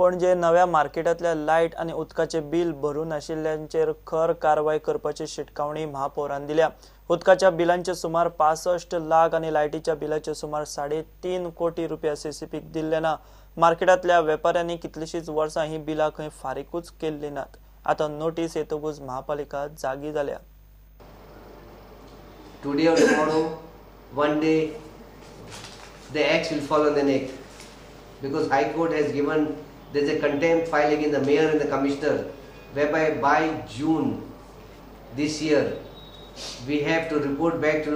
पणजे नव्या मार्केटांतल्या लायट आनी उदकाचे बिल भरूं नाशिल्ल्यांचेर खर कारवाय करपाची शिटकावणी महापौरान दिल्या. उदकाच्या बिलांचे सुमार 65 लाख आनी लायटीच्या बिलाचे सुमार 3.5 कोटी रुपया सीसीपीक दिल्ले ना. मार्केटांतल्या वेपाऱ्यांनी कितलीशीच वर्सां ही बिलां खंय फारीकूच केल्ली नात. आतां नोटीस येतकूच महापालिका जागी जाल्या. Today or tomorrow, one day, the axe will fall on the neck, because High Court has given, there's a contempt file against the mayor and the commissioner, whereby by June this year we have to report back to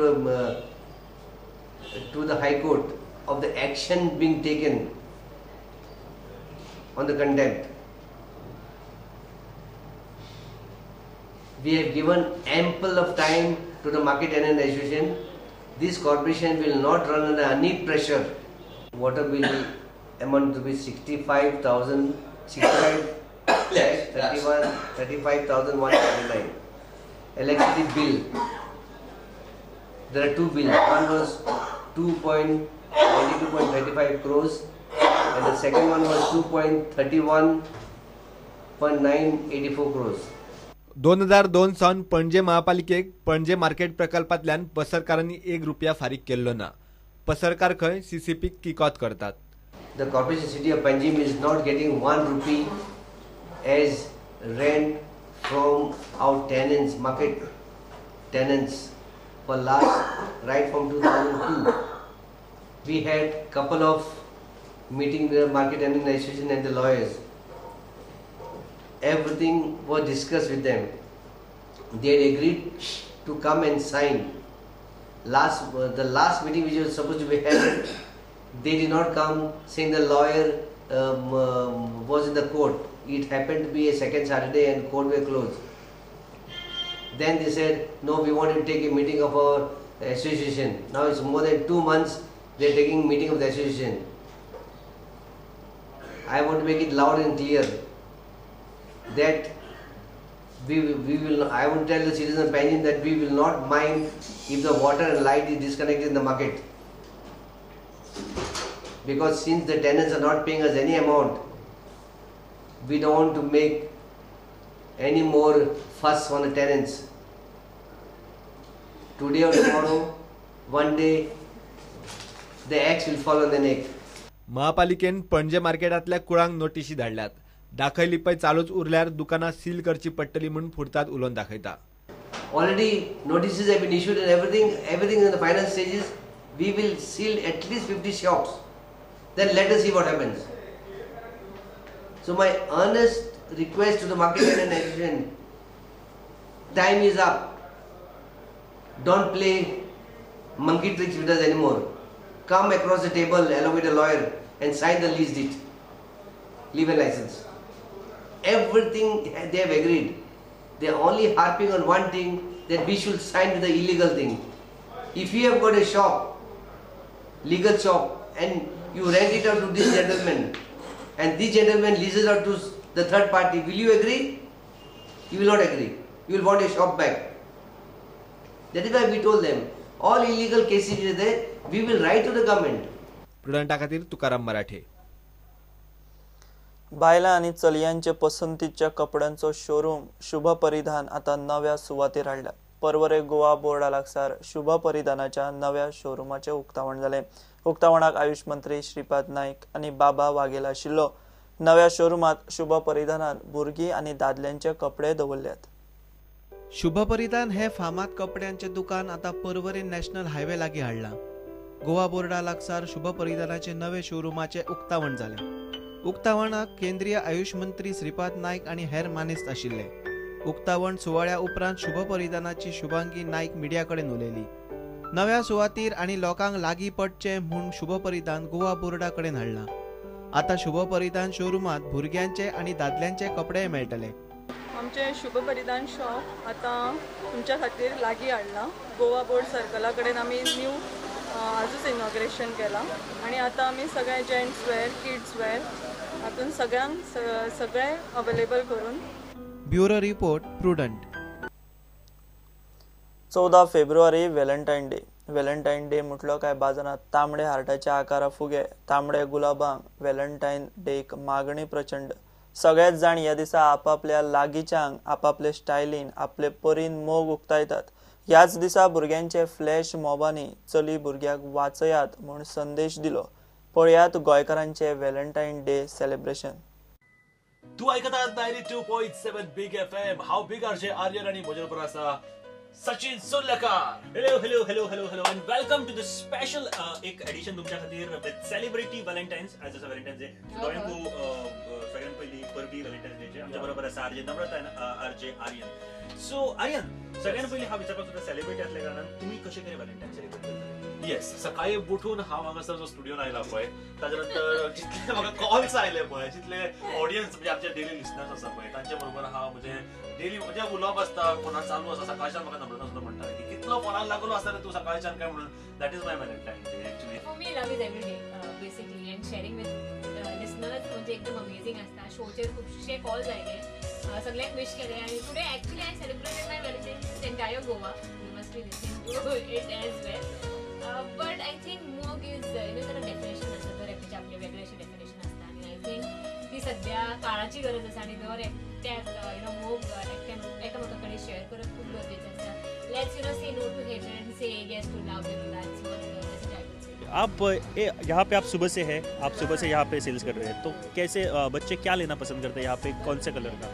the High Court of the action being taken on the contempt. We have given ample of time to the Market Tenant Association. This corporation will not run under any pressure. Water bill amount to be 65,000, 35,139. Electricity bill, there are two bills. One was 2.92.35 crores and the second one was 2.31.984 crores. 2002 सावन Panaji महापालिकेक Panaji market प्रकल्पांतल्यान पसरकारांनी 1 रुपया फारीक केल्लो ना. पसरकार खंय सीसीपीक किकोत करतात. The corporation city of Panjim is not getting 1 rupee as rent from our tenants, market tenants, for last right from 2002. We had couple of meeting the market tenant association and the lawyers. Everything was discussed with them. They had agreed to come and sign. The last meeting which was supposed to be held, they did not come, saying the lawyer was in the court. It happened to be a second Saturday and court were closed. Then they said, no, we want to take a meeting of our association. Now it's more than 2 months they are taking meeting of the association. I want to make it loud and clear that we will, I would tell the citizens of Panjim that we will not mind if the water and light is disconnected in the market. Because since the tenants are not paying us any amount, we don't want to make any more fuss on the tenants. Today or tomorrow, one day, the axe will fall on the neck. महापालिकेन Panaji मार्केटांतल्या कुळांक नोटिशी धाडल्यात. दाखय लिपय चालूच उरल्यार दुकानां seal करची पडटली म्हूण फुडतात उलोवन दाखयता. Already notices have been issued and everything in the final stages. We will seal at least 50 shops. Then let us see what happens. So my earnest request to the market tenant association, time is up. Don't play monkey tricks with us anymore. Come across the table along with a lawyer and sign the lease deed, leave a license. Everything they have agreed. They are only harping on one thing, that we should sign with the illegal thing. If you have got a shop, legal shop, and you rent it out to this gentleman, and this gentleman leases out to the third party, will you agree? You will not agree. You will want your shop back. That is why we told them, all illegal cases are there, we will write to the government. प्रुडंटा खातीर तुकाराम मराठे. बायलां आनी चलयांचे पसंतीच्या कपड्यांचो showroom शुभ परिधान आतां नव्या सुवातेर हाडला. पर्वरे गोवा बोर्डा लागसार शुभ परिधानाच्या नव्या शोरुमाचें उक्तावण जालें. उक्तावणाक आयुष मंत्री श्रीपाद नायक आनी बाबा वाघेल आशिल्लो. नव्या शोरुमात शुभ परिधानान भुरगीं आनी दादल्यांचे कपडे दवरल्यात. शुभ परिधान हे फामाद कपड्यांचें दुकान आतां पर्वरे नॅशनल हायवे लागीं हाडलां. गोवा बोर्डा लागसार शुभ परिधानाचे नवे शोरुमाचें उक्तावण जालें. उक्तावणाक केंद्रीय आयुष मंत्री श्रीपाद नायक आनी हेर मानेस्त आशिल्ले. उक्तावण सुवाळ्या उपरांत शुभ परिधानाची शुभांगी नायक मिडिया कडेन उलयली. नव्या सुवातीर आनी लोकांक लागीं पडचें म्हूण शुभ परिधान गोवा बोर्डा कडेन हाडलां. आतां शुभ परिधान शोरुमांत भुरग्यांचे आनी दादल्यांचे कपडेय मेळटले. आमचें शुभ परिधान शॉप आतां तुमच्या खातीर लागीं हाडलां. गोवा बोर्ड सर्कला कडेन आमी न्यू आजूच इनॉग्रेशन केलां आनी आतां आमी सगळे जेंट्स वेअर, किड्स वेअर हातून सगळ्यांक सगळें अवेलेबल करून. Bureau report, Prudent. 14 February Valentine day. Valentine day म्हटलो काय बाजारांत तांबडे हार्टाच्या आकारा फुगे, तांबडे गुलाबांक व्हॅलेंटायन डेक मागणी प्रचंड. सगळेच जाण ह्या दिसा आपापल्या लागींच्यांक आपापले स्टायलीन आपले परीन मोग उक्तायतात. ह्याच दिसा भुरग्यांचे फ्लॅश मॉबांनी चली भुरग्याक वाचयात म्हूण संदेश दिलो. पळयात गोंयकारांचे व्हॅलेंटायन डे सेलिब्रेशन. तू ऐकत 92.7 बिग FM. हांव बिग आरजे आर्यन आनी म्हजे बरोबर आसा Sachin Surlakar. Hello hello hello hello hello and welcome to the special एक एडिशन तुमच्या खातीर विथ सेलिब्रिटी व्हॅलेंटायन्स. आज आसा व्हॅलेंटायन्स डे. दोगांकू सगळ्यात पहिली परबी व्हॅलेंटायन्स डेचे. आमच्या बरोबर आसा आरजे नम्रता आनी आरजे आर्यन. सो आर्यन, सगळ्यात पयली हांव विचारपाक सोदता, सेलिब्रिटी असल्या कारणान तुमी कशें तरेन व्हॅलेंटायन सेलिब्रेट करतले? येस, सकाळी उठून हांव हांगासर जो स्टुडियोन आयला पळय, ताच्या नंतर जितले म्हाका कॉल्स आयले पळय, जितले ऑडियन्स म्हणजे आमचे डेली लिसनर्स आसा पळय, तांचे बरोबर हांव म्हणजे डेली म्हणजे उलोवप आसता, फोनार चालू आसा. सकाळच्यान म्हाका नम्रता सुद्दां म्हणटा की कितलो फोनार लागलो आसा रे तूं सकाळच्यान काय म्हणून. That is my Valentine day actually. For me love is every day basically and sharing with listeners म्हणजे एकदम अमेझिंग आसता. शोचेर खुबशे कॉल्स आयले, सगळ्यांक विश केले आनी today actually I celebrated my Valentine's entire Goa. You must be listening to it as well. But I think मोग is you know ताका डेफिनेशन आसता, दर एकट्याचे आपले वेगळे अशें डेफिनेशन आसता आनी I think ती सद्या काळाची गरज आसा आनी दर एकट्याक you know मोग एकामेका कडेन शेअर करप खूब गरजेचें आसता. Let's you know say no to hatred and say yes to love. You know that's what the message I would say. आप यहाँ पे आप सुबह से है, आप सुबह से यहाँ पे सेल्स कर रहे हैं, तो कैसे बच्चे क्या लेना पसंद करते हैं यहाँ पे, कौन से कलर का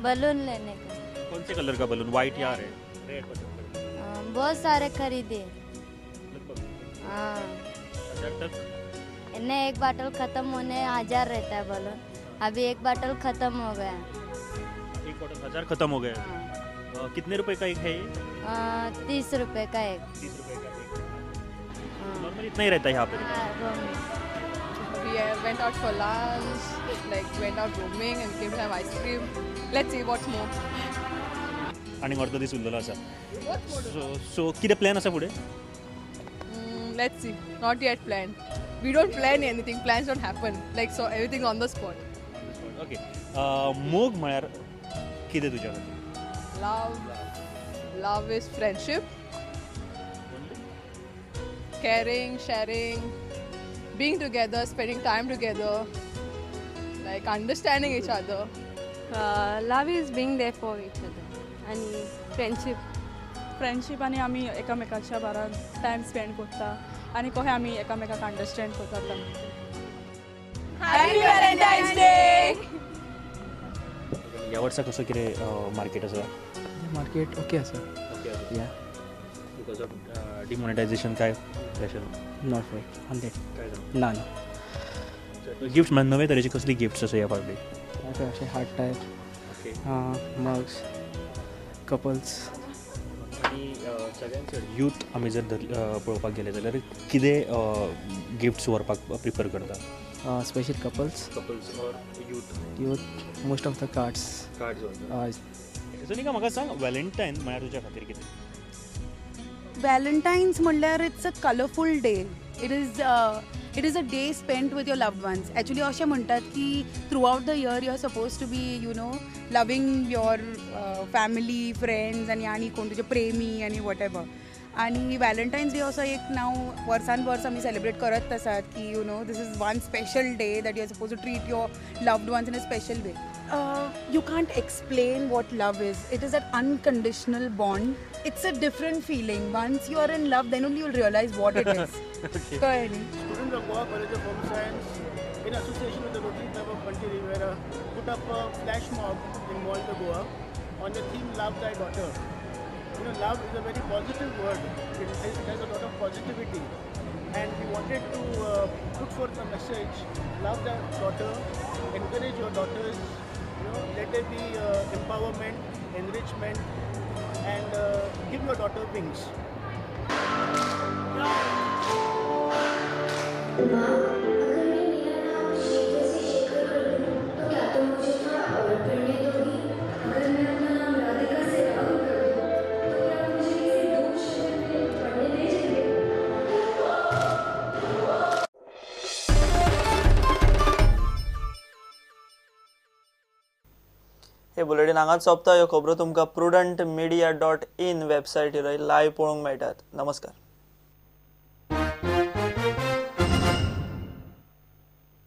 बलून लेने का? कौन से कलर का बलून, व्हाइट या रेड? रेड पसंद करते हैं. बहुत सारे खरीदे. हाँ, हजार तक? नहीं, एक बाटल खत्म होने 1000 रहता है बलून. अभी एक बाटल खत्म हो गया. एक बॉटल 1000 खत्म हो गया. हाँ। कितने रुपए का एक है ये? 30 रुपए का एक. 30 रुपए का एक. नॉर्मली इतना ही रहता है यहाँ pay. We went out for lunch, like went out roaming and came to have ice cream. Let's see what's more. आणि अर्ध दीस उरलेलो आसा. सो कितें प्लॅन आसा फुडें? Let's see. Not yet planned. We don't plan anything. Plans don't happen. Like so everything on the spot. Okay. मोग म्हळ्यार कितें तुज्या खातीर? Love. Love is friendship. Caring, sharing, being together, spending time together, like understanding each other. Love is being there for each other and friendship. Friendship आनी आमी एकामेकाच्या बारार time spend करता आनी कशें आमी एकामेकाक अंडरस्टँड करता. Happy Valentine's Day. ह्या वर्सा कसो कितें मार्केट आसा? मार्केट ओके आसा. ओके आसा. या because of demonetisation काय pressure? Not for on that. काय जावं ना ना. गिफ्ट म्हळ्यार नवे तरेचे कसली गिफ्ट्स आसा ह्या फावटी? अशे हार्ट टायप, मग्स, कपल्स. आनी सगळ्यात चड यूथ आमी जर पळोवपाक गेले जाल्यार कितें गिफ्ट्स व्हरपाक प्रिफर करता? Special couples. Couples or youth? Youth most of the cards. Cards व्हरता. सोनिका, म्हाका सांग व्हॅलेंटायन म्हळ्यार तुज्या खातीर कितें? Valentine's म्हणल्यार it's a colourful day. It is a day spent with your loved ones. Actually अशें म्हणटात की throughout the year you are suppose to be you know loving your family, friends आनी आनी कोण तुजे प्रेमी आनी what ever. आनी व्हॅलेंटायन्स डे असो एक नांव वर्सान वर्स आमी सेलिब्रेट करत आसात की you know this is one special day that you are suppose to treat your loved ones in a special way. You can't explain what love is. It is that unconditional bond. It's a different feeling. Once you are in love, then only you'll realize what it is. Okay. Students of Goa College of Home Science, in association with the Rotary Club of Panaji Riviera, put up a flash mob in Malta, Goa, on the theme "Love Thy Daughter." You know, love is a very positive word. It has a lot of positivity, and we wanted to put forth a message: love thy daughter, encourage your daughters. You know, let there be empowerment, enrichment, and give your daughter wings. Hey bulletin हांगाच सोंपता. ह्यो खबरो तुमकां prudentmedia.in वेबसायटीर live पळोवंक मेळटात. नमस्कार.